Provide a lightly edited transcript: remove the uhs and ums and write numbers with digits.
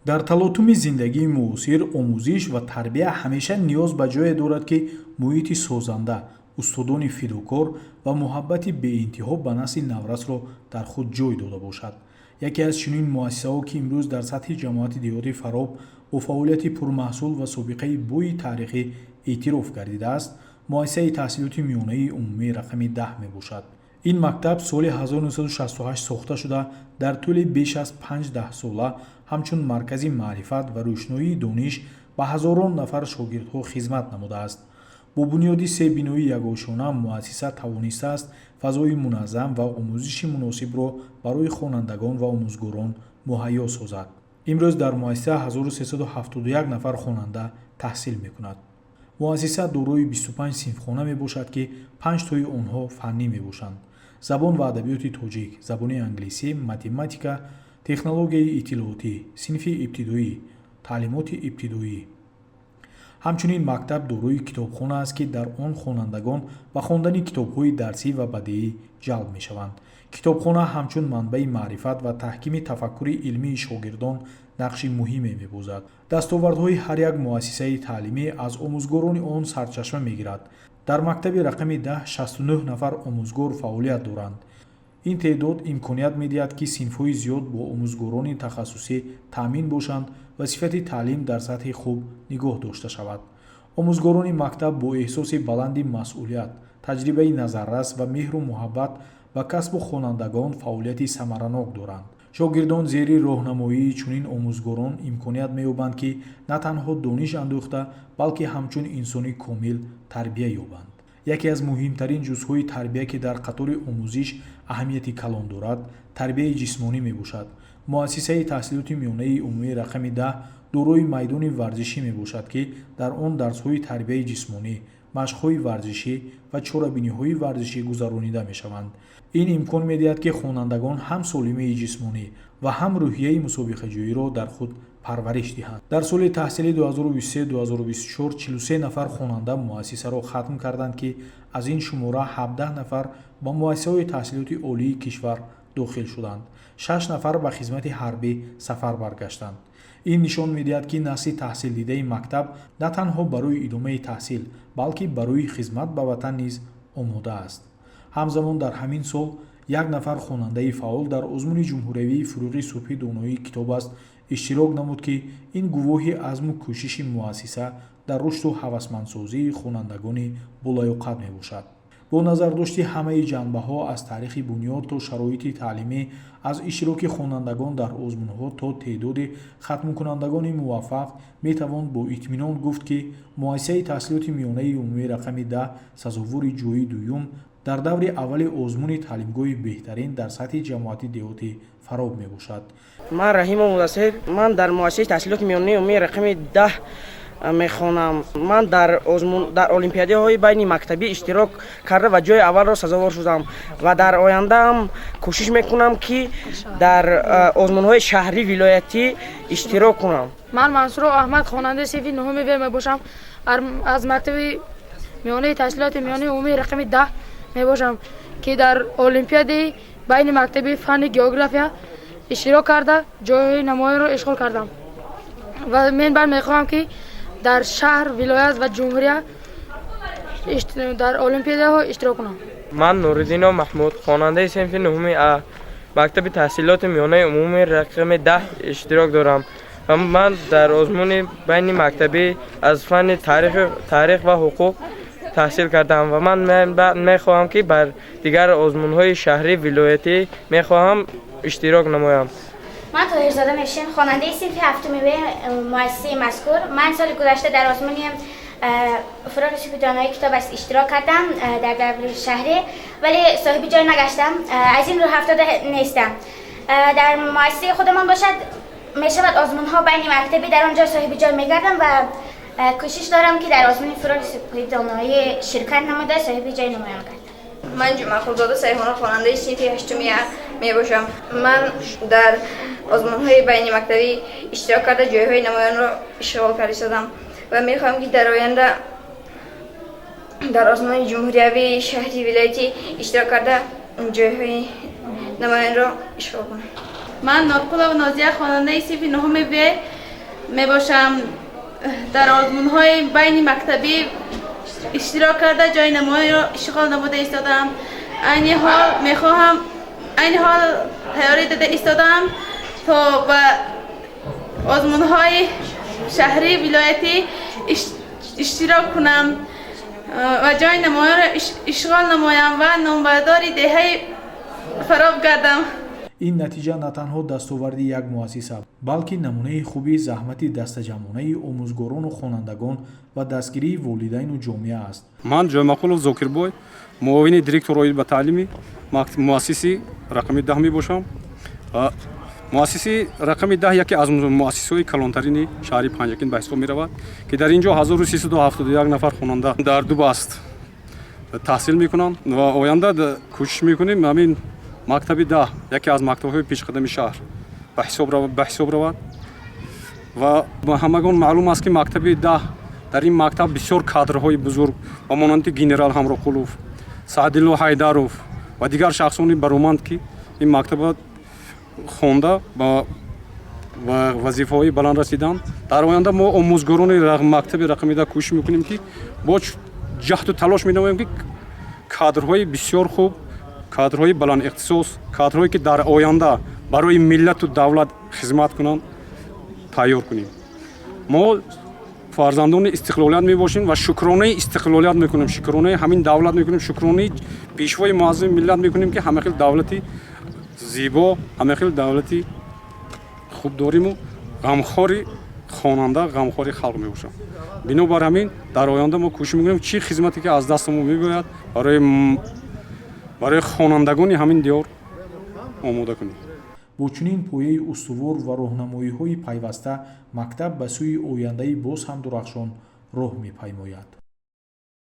Дар талотуми зиндагии муосир омӯзиш ва тарбия ҳамеша ниёз ба ҷое дорад, ки муҳити созанда, устодони фидокор ва муҳаббати беинтиҳо ба насли наврасро дар худ ҷой дода бошад. Яке аз чунин муассисаҳо, ки имрӯз дар сатҳи ҷамоати деҳоти Фароб бо фаъолияти пурмаҳсул ва собиқаи бӯи таърихӣ эътироф гардидааст, муассисаи таҳсилоти миёнаи умумии рақами 10 мебошад. Ин мактаб соли 1968 сохта шуда, дар тӯли беш аз 5 даҳсола ҳамчун маркази маърифат ва рӯшноии дониш ба ҳазорон нафар шогирдҳо хизмат намудааст. Бо бунёди се бинои ягошона муассиса тавонистааст фазои муназзам ва омӯзиши муносибро барои хонандагон ва омӯзгорон муҳайё созад. Имрӯз дар муассиса 1371 нафар хонанда таҳсил мекунад. Муассиса дорои 25 синфхона мебошад, ки панҷтои онҳо фаннӣ мебошанд: забон ва адабиёти тоҷик, забони англисӣ, математика, технологияи иттилоотӣ, синфи ибтидоӣ, таълимоти ибтидоӣ. Ҳамчунин мактаб дорои китобхона аст, ки дар он хонандагон ба хондани китобҳои дарсӣ ва бадеӣ ҷалб мешаванд. Китобхона ҳамчун манбаи маърифат ва таҳкими тафаккури илмии шогирдон нақши муҳиме мебозад. Дастовардҳои ҳар як муассисаи таълимӣ аз омӯзгорони он сарчашма мегирад. Дар мактаби рақами 10 69 нафар омӯзгор фаъолият доранд. Ин теъдод имконият медиҳад, ки синфҳои зиёд бо омӯзгорони тахассусӣ таъмин бошанд ва сифати таълим дар сатҳи хуб нигоҳ дошта шавад. Омӯзгорони мактаб бо эҳсоси баланди масъулият, таҷрибаи назаррас ва меҳру муҳаббат ба касбу хонандагон фаъолияти самаранок доранд. Шогирдон зери роҳнамоии чунин омӯзгорон имконият меёбанд, ки на танҳо дониш андӯхта, балки ҳамчун инсони комил тарбия ёбанд. Яке аз муҳимтарин ҷузъҳои тарбия, ки дар қатори омӯзиш аҳамияти калон дорад, тарбияи ҷисмонӣ мебошад. Муассисаи таҳсилоти миёнаи умумии рақами 10 дорои майдони варзишӣ мебошад, ки дар он дарсҳои тарбияи ҷисмонӣ, машқҳои варзишӣ ва чорабиниҳои варзишӣ гузаронида мешаванд. Ин имкон медиҳад, ки хонандагон ҳам солимии ҷисмонӣ ва ҳам рӯҳияи мусобиқаҷӯиро дар худ парвариш диҳанд. Дар соли таҳсили 2023-2024 43 нафар хонанда муассисаро хатм карданд, ки аз ин шумора 17 нафар ба муассисаҳои таҳсилоти олии кишвар дохил шуданд, шаш нафар ба хизмати ҳарбӣ сафар баргаштанд. Ин нишон медиҳад, ки насли таҳсилдидаи мактаб на танҳо барои идомаи таҳсил, балки барои хизмат ба ватан низ омода аст. Ҳамзамон дар ҳамин сол як нафар хонандаи фаъол дар озмуни ҷумҳуриявии «Фурӯғи субҳи доноии китоб аст» иштирок намуд, ки ин гувоҳи азму кӯшиши муассиса дар рушду ҳавасмандсозии хонандагони болаёқат мебошад. Бо назардошти ҳамаи ҷанбаҳо, аз таърихи бунёд то шароити таълимӣ, аз иштироки хонандагон дар озмунҳо то теъдоди хатмкунандагони муваффақ, метавон бо итминон гуфт, ки муассисаи таҳсилоти миёнаи умумии рақами 10 сазовори ҷойи дуюм дар даври аввали озмуни «Таълимгоҳи беҳтарин» дар сатҳи ҷамоати деҳоти Фароб мебошад. Ман Раҳимов Мудасир, ман дар муассисаи таҳсилоти миёнаи умумии рақами 10 мехонам. Ман дар озмун, дар олимпиадаҳои байни мактабӣ иштирок карда ва ҷои аввалро сазовор шудам ва дар ояндаам кӯшиш мекунам, ки дар озмунҳои шаҳрӣ, вилоятӣ иштирок кунам. Ман Мансуров Аҳмад, хонандаи синфи нуҳуми В мебошам, аз мактаби миёнаи таҳсилоти миёнаи умумии рақами 10 мебошам, ки дар олимпиадаи байни мактабии фанни география иштирок карда, ҷойҳои намоёнро ишғол кардам ва мен баъд мехоҳам, ки дар шаҳр, вилоят ва ҷумҳурия дар олимпиадаҳо иштирок кунам. Ман Нуриддинов Маҳмуд, хонандаи синфи нуҳуми А мактаби таҳсилоти миёнаи умумии рақами 10 иштирок дорам ва ман дар озмуни байни мактабӣ аз фанни таърих ва ҳуқуқ таҳсил кардам ва ман мехоҳам, ки бар дигар озмунҳои шаҳрӣ, вилоятӣ мехоҳам иштирок намоям. Ман Тоҳирзода Мешин, хонандаи синфи ҳафтуми В муассисаи мазкур. Ман соли гузашта дар озмуни «Фурӯғи субҳи донои китоб аст» иштирок кардам дар даври шаҳрӣ, вале соҳиби ҷой нагаштам. Аз ин рӯ афтода нестам. Дар муассисаи худамон бошад, мешавад озмунҳо байни мактабӣ, дар он ҷо соҳиби ҷой мегардам ва кӯшиш дорам, ки дар озмуни «Фурӯғи субҳи доноӣ» ширкат намуда, соҳиби ҷой намоён гардам. Ман Ҷумъақулзода Сайҳона, хонандаи синфи ҳаштуми А мебошам. Ман дар озмунҳои байнимактабӣ иштирок карда, ҷойҳои намоёнро ишғол карда истодам ва мехоҳам, ки дар оянда дар озмуни ҷумҳуриявии, шаҳри, вилоятӣ иштирок карда, ҷойҳои намоёнро ишғол кунам. Ман Норқулова Нозия, хонандаи синфи нуҳуми В мебошам. Дар озмунҳои байни мактабӣ иштирок карда, ҷои намоёнро ишғол намуда истодаам. Айни ҳол мехоҳам, айни ҳол тайёрӣ дида истодаам, то ба озмунҳои шаҳрӣ, вилоятӣ иштирок кунам ва ҷои намоёнро ишғол намоям ва номбардори деҳаи Фароб гардам. Ин натиҷа на танҳо дастоварди як муассиса, балки намунаи хуби заҳмати дастаҷамъонаи омӯзгорону хонандагон ва дастгирии волидайну ҷомеа аст. Ман Ҷоймақулов Зокирбой, муовини директор оид ба таълими муассисаи рақами 10 мебошам. Муассисаи рақами 10 яке аз муассисаҳои калонтарини шаҳри Панҷакент ба ҳисоб меравад, ки дар ин ҷо 1371 нафар хонанда дар ду баст таҳсил мекунанд ва оянда кӯшиш мекунем, ҳамин мактаби 10 яке аз мактабҳои пешқадами шаҳр ба ҳисоб равад. Ва ба ҳамагон маълум аст, ки мактаби 10, дар ин мактаб бисёр кадрҳои бузург ба монанди генерал Ҳамроқулов, Саъдилло Ҳайдаров ва дигар шахсони бароманд, ки ин мактаба хонда ба вазифаҳои баланд расиданд. Дар оянда мо, омӯзгорони мактаби рақами 10, кӯшиш мекунем, ки бо ҷаҳду талош менамоем, ки кадрҳои бисёр хуб, кадрҳои баландихтисос, кадрҳое, ки дар оянда барои миллату давлат хизмат кунанд, тайёр кунем. Мо фарзандони истиқлолият мебошем ва шукронаи истиқлолият мекунем, шукронаи ҳамин давлат мекунем, шукронаи пешвои муаззами миллат мекунем, ки ҳама хел давлати зебо, ҳама хел давлати хуб дориму ғамхори хонанда, ғамхори халқ мебошам. Бинобар ҳамин дар оянда мо кӯшиш мекунем, чӣ хизмате ки аз дасти мо мебояд, барои хонандагони ҳамин диёр омода кунем. Бо чунин пояи устувор ва роҳнамоиҳои пайваста мактаб ба сӯи ояндаи боз ҳам дурахшон роҳ мепаймояд.